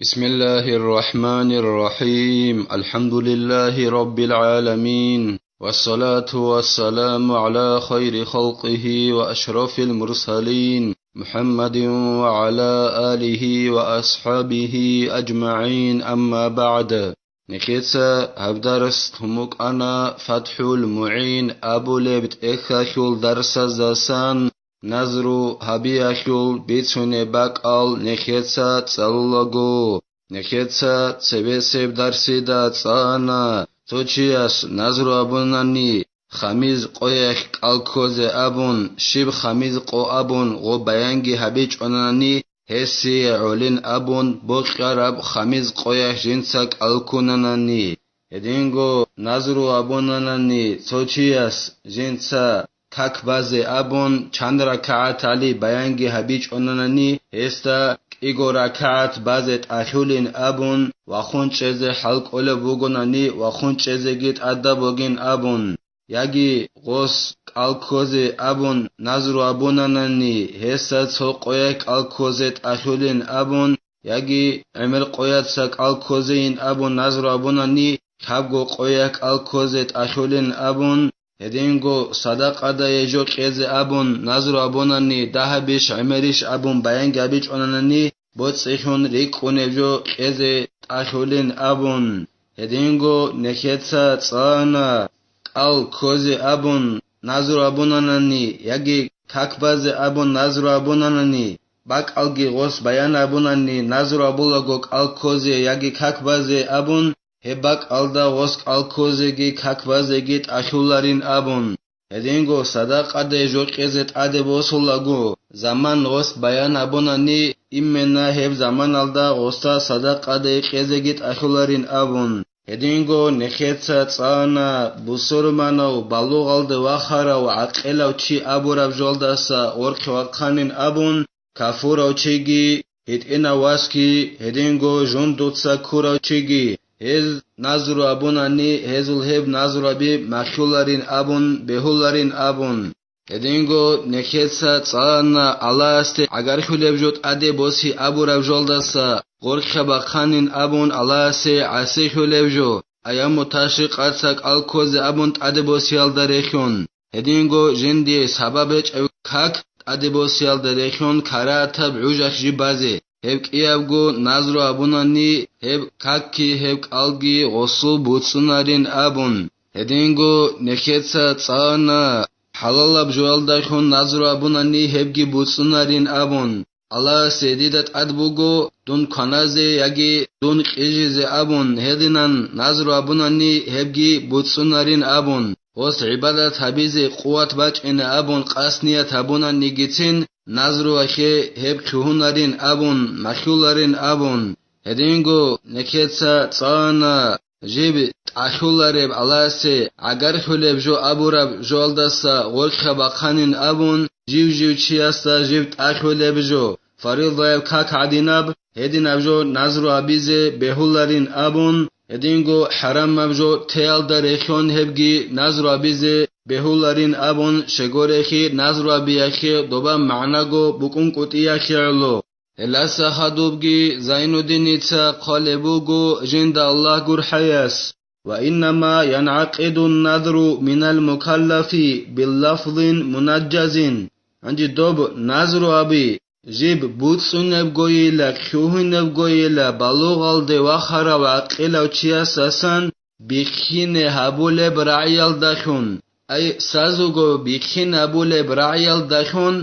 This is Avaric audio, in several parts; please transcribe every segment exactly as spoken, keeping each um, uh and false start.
بسم الله الرحمن الرحيم. الحمد لله رب العالمين. والصلاة والسلام على خير خلقه وأشرف المرسلين محمد وعلى آله وأصحابه أجمعين. أما بعد. Нехеца гьаб дарс тумукъана ФатхӀул МугӀин абулеб тӀехьалъул дарсаздасан назру гьабиялъул бицунеб бакӀал нехеца цӀалулаго. Нехеца цебесеб дарсида цӀана, цо чияс назру абунани, хамиз къоялъ кӀал ккозе абун, щиб хамиз къо абун гъо баянги гьабичӀонани, гьесие гӀолин абун бокьараб хамиз къоялъ жинца кӀал ккунанани. Гьединго назру абунанани цо чияс жинца как базе абун, чан ракагӀат гьали баянги гьабичӀонанани, гьесда кӀиго ракагӀат базе тӀалъулин абун, вахун чӀезе хӀал кӀолеб бугонани, вахун чӀезеги тӀадаб бугин абун, яги гъос кӀал ккозе абун назру абунанани, гьесда цо къоялъ кӀал ккозе тӀалъулин абун, яги гӀемер къояца кӀал ккозейин абун назру абунани, лъабго къоялъ кӀал ккозе тӀалъулин абун, гьединго садакъадае жо кьезе абун назру абунани, дагьабищ гӀемерищ абун баянги гьабичӀонанани, боцӀихьун рикӀкӀунеб жо кьезе тӀалъулин абун, гьединго нехеца цӀана кӀал ккозе абун назру абунанани, яги как базе абун назру абунанани, бакӀалги гъос баян абунани назру абулаго кӀал ккозе яги как базе абун, гьеб бакӀалда гъос кӀал ккозеги как базеги тӀалъуларин абун, гьединго садакъаде жо кьезе тӀаде босулаго, заман гъос баян абунани, имена гьеб заманалда гъосда садакъаде кьезеги тӀалъуларин абун, гьединго нехеца цӀана бусурманав, балугъалде вахарав, гӀакъилав чи абураб жолдаса гъоркье вахъанин абун, кафурав чиги, гьитӀинав васги, гьединго жундуца ккурав чиги, гьез назру абунани, гьезул гьеб назруаби махьуларин абун, бегьуларин абун. Гьединго нехеца цӀана Аллагьасде гӀагархьулеб жо тӀаде боси абураб жолдаса гъоркьа бахъанин абун Аллагьасе гӀасихьулеб жо, аяму ташрикъаца кӀал ккозе абун тӀаде босиялда рехьун. Гьединго жиндие сабаб гьечӀев как тӀаде босиялда рехьун карагьатаб гӀужалъ жибазе, гьеб кӀиябго назру абунани, гьеб какги гьеб кӀалги гъосул буцӀцӀунарин абун. Гьединго нехеца цӀана хӀалалаб жоялдалъун назру абунани, гьебги буцӀцӀунарин абун. Аллагьасе дида тӀад буго дун кваназе яги дун кьижизе абун, гьединан назру абунани, гьебги буцӀцӀунарин абун, гъос гӀибадат гьабизе къуват бачӀине абун къасд ният гьабунанигицин, назруялъе гьеб лъугьунарин абун, малъуларин абун. Гьединго нехеца цӀана жиб тӀалъулареб Аллагьасе гӀагархьулеб жо абураб жоялдаса гъоркьа бахъанин абун, жив-жив чиясда жиб тӀалъулеб жо, фаризаяб как гӀадинаб, гьединаб жо назру абизе бегьуларин абун, гьединго хӀарамаб жо теялда рехьон гьебги назру абизе бегьуларин абун, щегорехи назру абиялъе доба магӀнаго букӀункӀутӀиялъе гӀоло. Гьелдаса хадубги Зайнуддиница хъвалеб буго жинда Аллагь гурхӀаяс: «Ва иннама янгӀакъиду надру минал мукаллафи билафзин мунажжазин». Гьанже доб назру аби, жиб буцӀцӀунебгойила, лъугьунебгойила, балугъалде вахарав гӀакъилав чиясасан биххине гьабулеб рагӀиялдалъун, ай, сазуго биххине гьабулеб рагӀиялдалъун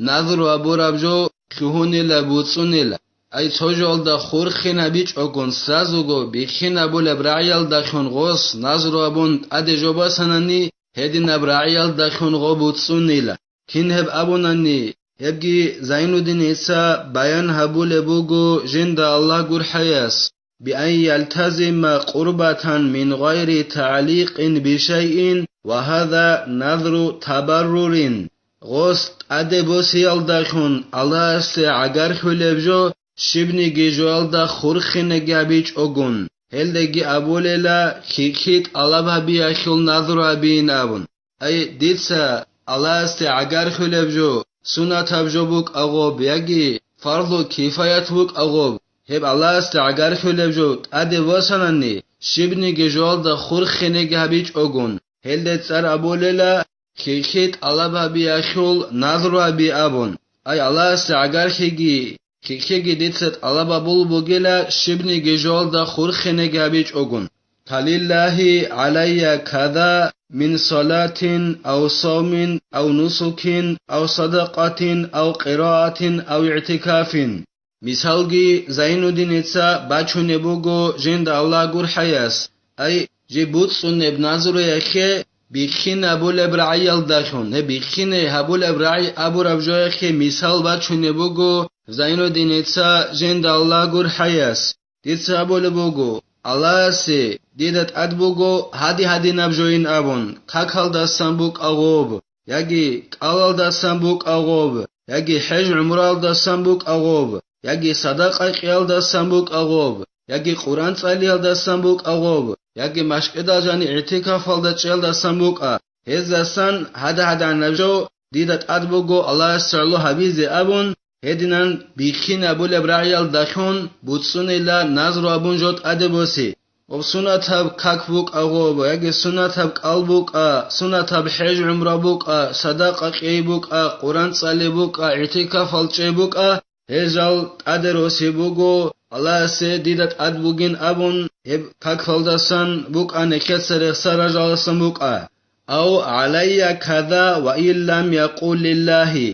назру абураб жо лъугьунила, буцӀцӀунила. Ай, цо жоялда хурхин гьабичӀогун, сразуго биххин абулеб рагӀиялдалъун гъос назру абун тӀаде жо басанани, гьединаб рагӀиялдалъун гъо буцӀцӀунила. Кин гьеб абунани, гьебги Зайнуддиница баян гьабулеб буго жинда Аллагь гурхӀаяс: «Биан ялтазима къурбатан мин гъайри тагӀликъин бишайин, ва гьаза назру табаррурин». Гъос тӀаде босиялдалъун Аллагьасде гӀагарлъулеб жо, щибниги жоялда хурхинеги гьабичӀогун, гьелдаги абулела, хьихьи тӀалаб гьабиялъул назру гьабиин абун. Ай, дица Аллагьасде гӀагарлъулеб жо, сунатаб жо букӀа гъоб яги фарзу кифаят букӀа гъоб, гьеб Аллагьасда гӀагархьулеб жо тӀаде босанани, щибниги жоялда хурхинеги гьабичӀогун, гьелде цӀар абулела хихьи тӀалаб гьабиялъул назру гьаби абун. Ай Аллагьасда гӀагархьиги, хихьиги дица тӀалаб абулеб бугила, щибниги жоялда хурхинеги гьабичӀогун. Гьалиллагьи гӀалайя када мин салатин ав савмин ав нусукин ав садакъатин ав къираатин ав игӀтикафин. Мисалги, Зайнудиница бачунеб буго жинда Аллагь гурхӀаяс, ай, жиб буцӀцӀунеб назруяхъе биххинабулеб рагӀиялдалъун, гьеб биххине гьабулеб рагӀи абураб жояхъе мисал бачунеб буго Зайнудиница жинда Аллагь гурхӀаяс. Дица абулеб буго, Аллагьасе дида тӀад буго гьади-гьадинаб жойин абун, какалдасан букӀа гъоб, яги кӀалалдасан букӀа гъоб, яги хӀеж-гӀумралдасан букӀа гъоб, яги садакъа кьеялдасан букӀа гъоб, яги Къуръан цӀалиялдасан букӀа гъоб, яги машкӀидал жани игӀтикафалда чӀеялдасан букӀа, гьездасан гьада-гьадинаб жо дида тӀад буго Аллагьасе гӀоло гьабизе абун, гьединан биххинабулеб рагӀиялдалъун буцӀцӀунила назру абун жо тӀаде босе. Гъоб сунатаб как букӀа гъоб, яги сунатаб кӀал букӀа, сунатаб хӀеж-гӀумра букӀа, садакъа кьей букӀа, Къуръан цӀалеб букӀа, игӀтикафал чӀей букӀа, гьел жал тӀаде росеб буго, Аллагьасе дида тӀад бугин абун, гьеб какалдасан букӀа, нехеца рехсарал жаласан букӀа. Ав гӀалайя када ва ин лам якъул лиллагьи.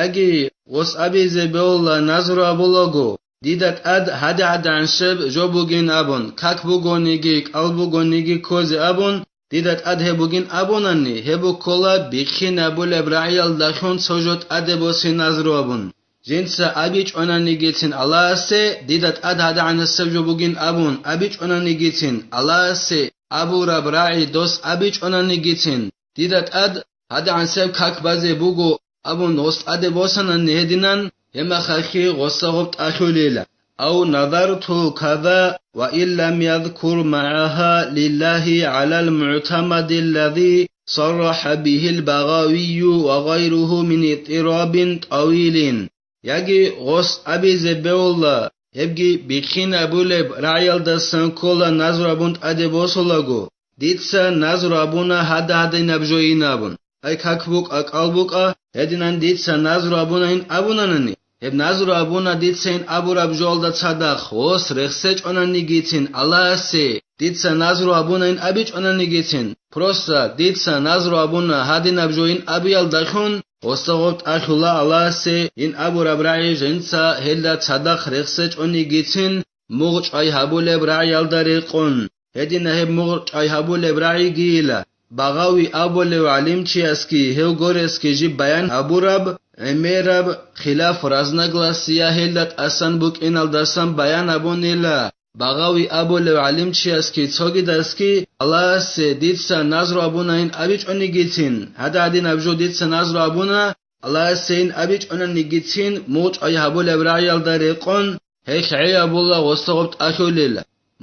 Яги гъос абизе бегьула назру абулаго, дида тӀад гьади-гьадигӀанщеб жо бугин абун, как бугониги, кӀал бугониги ккозе абун, дида тӀад гьеб бугин абунани, гьеб буккола биххинабулеб рагӀиялдалъун цо жо тӀаде босе назру абун. Жинца абичӀонанигицин Аллагьасе, дида тӀад гьадигӀанасеб жо бугин абун абичӀонанигицин, Аллагьасе абураб рагӀи дос абичӀонанигицин, дида тӀад гьадигӀансеб как базе буго абун гъос тӀаде босанани гьединан, гьеб мехалъги гъосда гъоб тӀалъулила. Ав назарту када ва ин лам язкур магӀаха лиллагьи гӀалал мугӀтамадиллази саррахӀа бигьил Багъавию ва гъайругьу мин иттирабин тӀавилин. Яги гъос абизе бегьула, гьебги биххинабулеб рагӀиялдасан ккола назру абун тӀаде босулаго, дица назру абуна гьада-гьадинаб жойин абун. Ай как букӀа, кӀал букӀа, гьединан дица назру абунайин абунанани, гьеб назру абуна дицайин абураб жоялда цадахъ, гъос рехсечӀонанигицин Аллагьасе, дица назру абунайин абичӀонанигицин, просто дица назру абуна гьадинаб жойин абиялдалъун, гъосда гъоб тӀалъула Аллагьасе ин абураб рагӀи жинца гьелда цадахъ рехсечӀонигицин, мугъ чӀвай гьабулеб рагӀиялда рекъон. Гьедина гьеб мугъ чӀвай гьабулеб рагӀигийила, Багъави абулев гӀалимчиясги гьев горесги жиб баян гьабураб, гӀемераб, хилаф, разногласия гьелда тӀасан букӀиналдасан баян гьабунила. Багъави абулев гӀалимчиясги цогидасги Аллагьасе дица назру абунайин абичӀонигицин, гьада-гьадинаб жо дица назру абуна, Аллагьасе ин абичӀонанигицин мугъ чӀвай гьабулеб рагӀиялда рекъон, гьелъ гӀей абула гъосда гъоб тӀалъулел.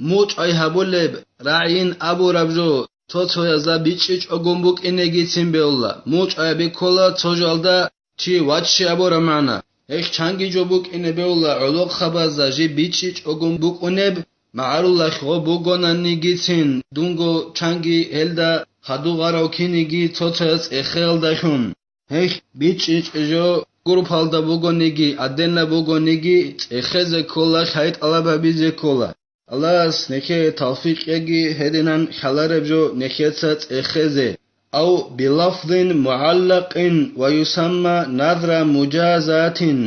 Мугъ чӀвай гьабулеб рагӀийин абураб жо цо-цоязда бичӀчӀичӀогун букӀинегицин бегьула, мугъ чӀвай гьаби ккола цо жоялда чи ваччи абураб магӀна. Гьелъ чанги жо букӀине бегьула гӀолохъабазда жиб бичӀчӀичӀогун букӀунеб, магӀарулалъ гъо бугонанигицин, дунго чанги гьелда хадув гъарав киниги цо-цояз цӀехеялдалъун. Гьелъ бичӀчӀичӀеб жо группалда бугониги, отдельно бугониги, цӀехезе ккола хай тӀалаб гьабизе ккола. Аллагьас нехее тавфикъ кьеги гьединан хьалареб жо нехеца цӀехезе. Ав билафзин мугӀаллакъин ва юсамма назра мужазатин.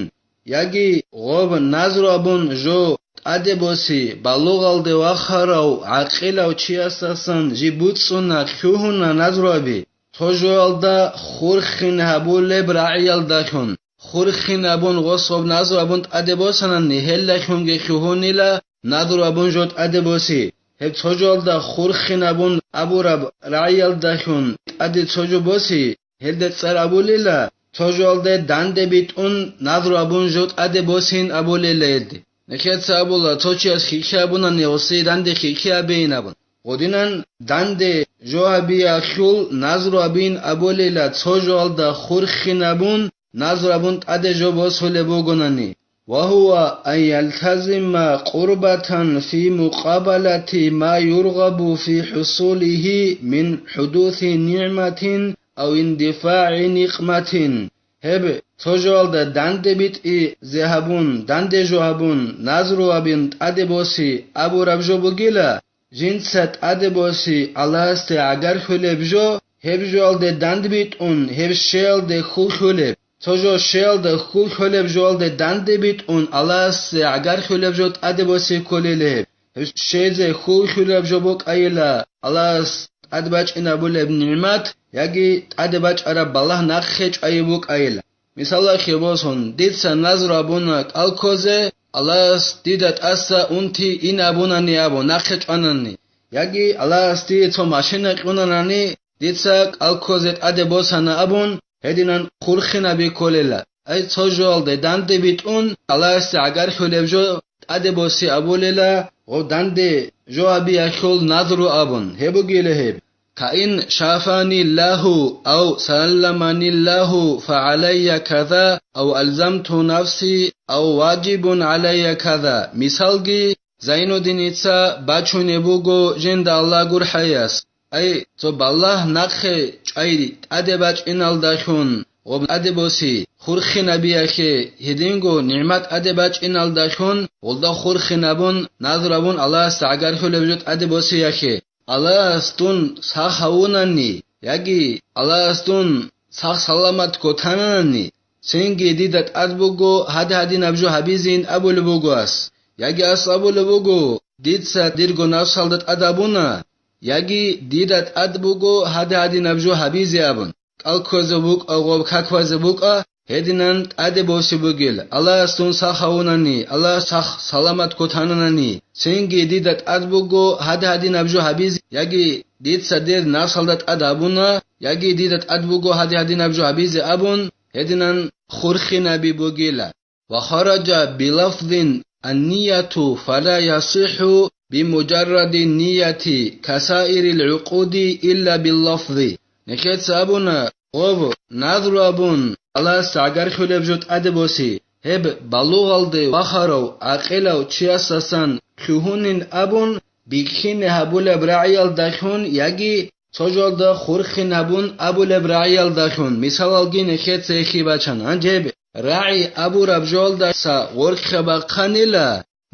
Яги гъоб назру абун жо тӀаде боси, балугъалде вахарав гӀакъилав чиясдасан жиб буцӀцӀуна, лъугьуна назру аби. Цо жоялда хурхин гьабулеб рагӀиялдалъун, хурхин абун гъос гъоб назру абун тӀаде босанани, гьелдалъунги лъугьунила назру абун жо тӀаде боси. Гьеб цо жоялда хурхин абун абураб рагӀиялдалъун тӀаде цо жо боси, гьелде цӀар абулила, цо жоялде данде битӀун назру абун жо тӀаде босин абулела гьелде. Нехеца абула, цо чияс хихьи абунани, гъосие данде хихьи абейин абун. Гъодинан данде жо гьабиялъул назру абин абулела, цо жоялда хурхин абун, назру абун тӀаде жо босулеб бугонани. وهو أن يلتزم قربة في مقابلة ما يرغب في حصوله من حدوث نعمة أو اندفاع نقمة. Гьеб цо жоялда данде битӀизе гьабун, данде жо гьабун, назру гьабун тӀаде боси абураб жо бугила, жинца тӀаде боси Аллагьасде гӀагарлъулеб жо, гьеб жоялде дандбитӀун, гьеб щеялде хьул лъулеб. Цо жо щеялда хьул лъолеб жоялде данде битӀун, Аллагьасде гӀагарлъулеб жо тӀаде боси кколел гьеб. Гьеб щезе хьул лъулеб жо букӀайила, Аллагьас тӀад бачӀинабулеб нигӀмат, яги тӀаде бачӀараб балагь нахъе чӀвайи букӀайила. Мисалалъе босун, дица назру абуна кӀал ккозе, Аллагьас дида тӀаса унти ин абунани абун, нахъе чӀванани, яги Аллагьас дие цо машина кьунанани, дица кӀал ккозе тӀаде босана абун, гьединан хурхинаби кколела. Ай цо жоялде данде битӀун, Аллагьасде гӀагарлъулеб жо тӀаде боси абулела, гъов данде жо гьабиялъул назру абун, гьеб бугила гьеб. كأن شافاني الله أو سلمني الله فعلي كذا أو ألزمت نفسي أو واجب علي كذا. Мисалги, Зайнуддиница бачунеб буго жинда Аллагь гурхӀаяс. Ай, цо балагь нахъе чӀвай тӀаде бачӀиналдалъун, гъоб тӀаде боси, хурхинабиялъе, гьединго нигӀмат тӀаде бачӀиналдалъун, гъолда хурхинабун, назру абун Аллагьасда гӀагарлъулеб жо тӀаде босиялъе. Аллагьас дун сах гьавунани, яги Аллагьас дун сах-саламат ккотананани, цинги дида тӀад буго гьади-гьадинаб жо гьабизейин абулеб буго ас, яги ас абулеб буго, дица дирго напсалда тӀад абуна, яги дида тӀад буго гьади-гьадинаб жо гьабизе абун. КӀал кквезе букӀа, гъоб каквазе букӀа, гьединан тӀаде боси бугел, Аллагьас дун сах гьавунани, Аллагьас сах-саламат ккотананани, цинги дида тӀад буго гьади-гьадинаб жо гьабизе, яги дица дир напсалда тӀад гьабуна, яги дида тӀад буго гьади-гьадинаб жо гьабизе абун, гьединан хурхинаби бугила. وخرج بلفظ النية فلا يصح بمجرد النية كسائر العقود إلا باللفظ. Нехеца абуна, гъоб, назру абун, Аллагьасда гӀагарлъулеб жо тӀаде боси, гьеб балугъалде вахарав, гӀакъилав чиясдасан лъугьунин абун, бихьине гьабулеб рагӀиялдалъун яги цо жоялда хурхин гьабун абулеб рагӀиялдалъун, мисалалги нехеца эхи бачана. Гьанже гьеб рагӀи абураб жоялдаса ворхӀа бахъанила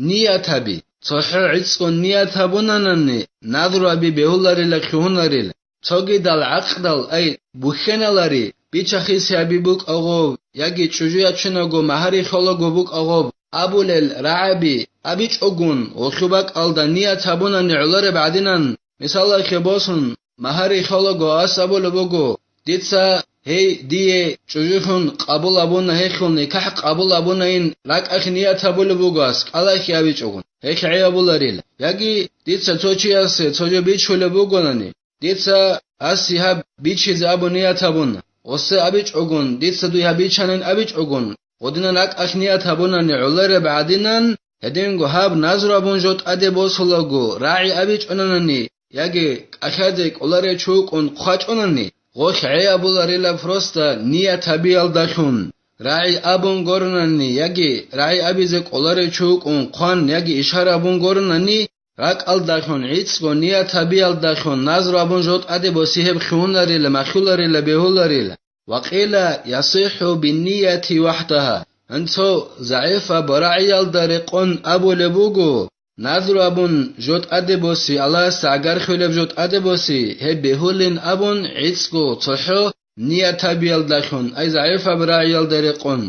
ният гьаби. ЦохӀо гӀицӀго ният гьабунанани, назру гьаби бегьуларила, лъугьунарила. Цогидал гӀакъдал, ай, бухьеналари, бичахисе гьаби букӀа гъоб, яги чӀужу ячунаго, магьари хьолаго букӀа гъоб, абулел рагӀаби абичӀогун, гъолъу бакӀалда ният гьабунани гӀолареб гӀадинан, мисалалъе босун, магьари хьолаго ас абулеб буго, дица гьей дие чӀужулъун къабул абуна, гьелъул никахӀ къабул абунайин ракӀалъ ният гьабулеб буго ас, кӀалахьи абичӀогун, гьелъ гӀей абуларила. Яги дица цо чиясе цо жо бичулеб бугонани, дица гьасе гьаб бичизе абун ният гьабуна. Гъосе абичӀогун, дица дуе гьаб бичанин абичӀогун, гъодинан ракӀалъ ният гьабунани гӀолареб гӀадинан, гьединго гьаб назру абун жо тӀаде босулаго, рагӀи абичӀонанани, яги кӀалъазе кӀоларев чи вукӀун хъвачӀонани, гъолъ гӀей абуларила просто ният гьабиялдалъун. РагӀи абун горнани, яги рагӀи абизе кӀоларев чи вукӀун хъван яги ишара абун горнани, ракӀалдалъун, гӀицӀго ният гьабиялдалъун назру абун жо тӀаде боси гьеб лъугьунарила, махьуларила, бегьуларила. وقيل يصح بالنية وحدها. Гьанцо загӀипаб рагӀиялда рекъон абулеб буго, назру абун жо тӀаде боси, Аллагьасда гӀагарлъулеб жо тӀаде боси, гьеб бегьулин абун гӀицӀго цохӀо ният гьабиялдалъун, ай загӀипаб рагӀиялда рекъон.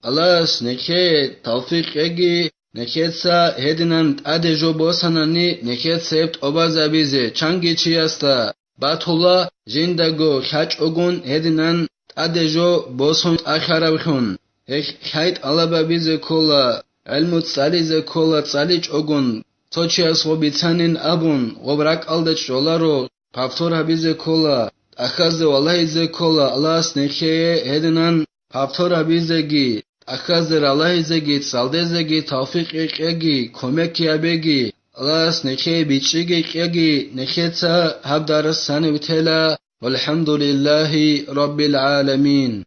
Аллагьас нехее тавфикъ кьеги, нехеца гьединан тӀаде жо босанани, нехеца гьеб тӀобазабизе, чанги чиясда батула, жиндаго хьачӀогун гьединан тӀаде жо босун тӀахьаравлъун. Гьелъ хьай тӀалабабизе ккола, гӀелму цӀализе ккола цӀаличӀогун, цо чияс гъоб бицанин абун, гъоб ракӀалда чӀоларо, повтор гьабизе ккола, тӀахьазде валагьизе ккола, Аллагьас нехее гьединан повтор гьабизеги, тӀахьазде ралагьизеги, цӀалдезеги тавфикъ кьеги, кумек гьабеги, Аллагьас нехее бичӀчӀиги кьеги, нехеца гьаб дарс гьаниб тела. والحمد لله رب العالمين.